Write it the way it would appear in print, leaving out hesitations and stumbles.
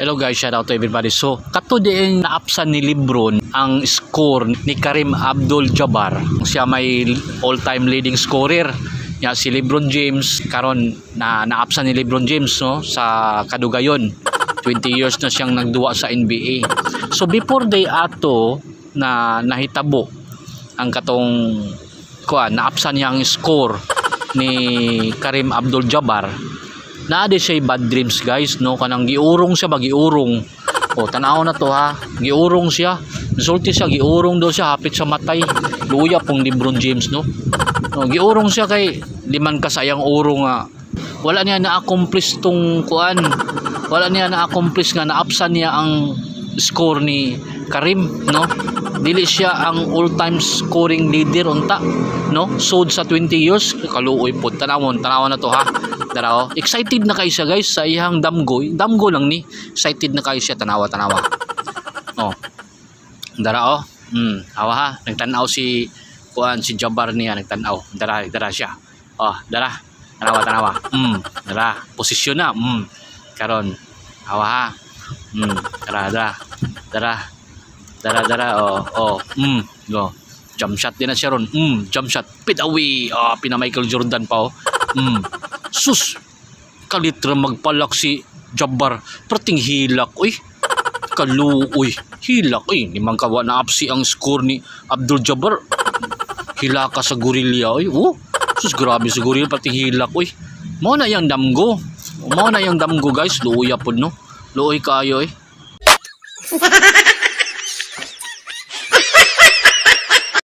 Hello guys, shout out to everybody. So, kato diin naapsan ni Lebron ang score ni Kareem Abdul-Jabbar. Siya may all-time leading scorer. Ya, si LeBron James karon na naapsan ni LeBron James, no, sa kadugayon. 20 years na siyang nagduwa sa NBA. So before day ato na nahitabo ang katong kuan, naapsan niya ang score ni Kareem Abdul-Jabbar, naa di siya bad dreams, guys, no? Kanang giurong siya ba, giurong. O, tanaw na to ha, giurong siya, insulti siya, giurong daw siya hapit sa matay. Luya pong LeBron James, no? Giurong siya kay di man kasayang urong nga wala niya na-accomplish tong kuan, wala niya na-accomplish nga naapsan niya ang score ni Kareem, no? Dili siya ang all-time scoring leader unta, no, sud sa 20 years. Kaluoy pod. Tanawon, tanawon na to ha. Dara oh. Excited na kayo siya, guys, sa iyang damgo. Damgo lang ni. Excited na kayo siya. Tanawa, tanawa. Oh. Dara oh. Awa ha. Nagtanaw si kuan, si Jabbar niya nagtanaw. Dara, dara siya. Oh, dara. Tanawa, tanawa. Dara. Posisyon na. Karon. Awa ha. Dara, dara. Dara. Dara, dara. Oh, oh. Go. Jump shot din na siya ron. Jump shot. Fade away. Oh, pina Michael Jordan pa oh. Sus. Kalit ra magpalak si Jabbar. Perting hilak. Uy. Kaluoy. Hilak. Uy. Di man kawa na apsi ang score ni Abdul Jabbar. Hilaka sa gorilla. Uy. Oh. Sus, grabe sa gorilla. Perting hilak. Uy. Mao na yung damgo. Mao na yung damgo, guys. Luoy pod, no. Luoy kayo eh.